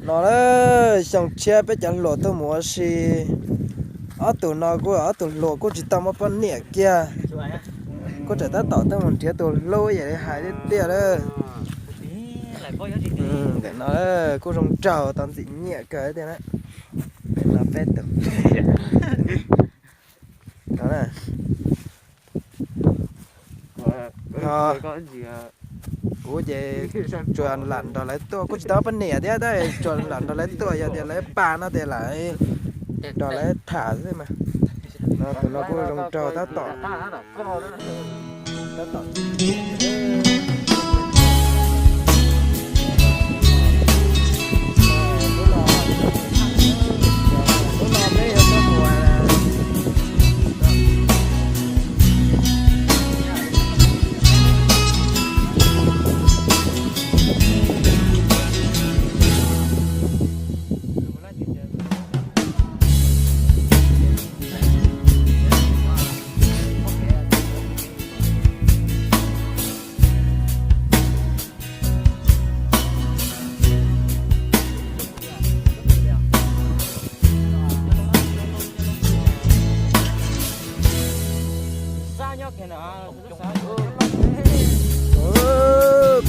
No lawm, xyoo tshiab peb cov hluas tuaj mus ua si. Ob tug no kuj, ob tug hluas kuj tsis tau muaj poj niam kiag. Kuj tseem tab tom tuaj mus nrhiav tus hlub yam li hais tiag tiag lawm. Ntawm no kuj zoo nraug tau ntxim nyiam kawg tiag na. Ntawm no peb tus. No na. Kuv ces tsuas lam nrog lawv tuaj, kuj tsis tau poj niam thiab tab sis tsuas lam nrog lawv tuaj, yog tias lawv pab no ces lam nrog lawv tham xwb mas. No tus no kuj zoo nraug tab tom, tab tom. Lub no peb yuav tuaj mus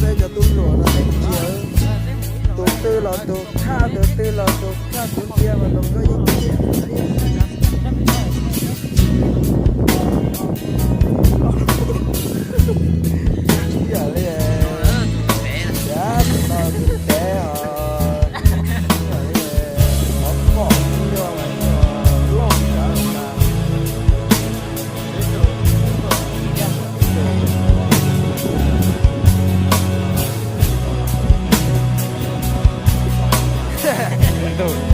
Peb cov tub hluas no, tus twg los tus khaj, tus twg los tus khaj, tus ntsia mas tus nkauj yeej ciam. Ib yam li, tus no tus pem os, ib yam li qhov phom nyuaj mas loj nrad mas. Tus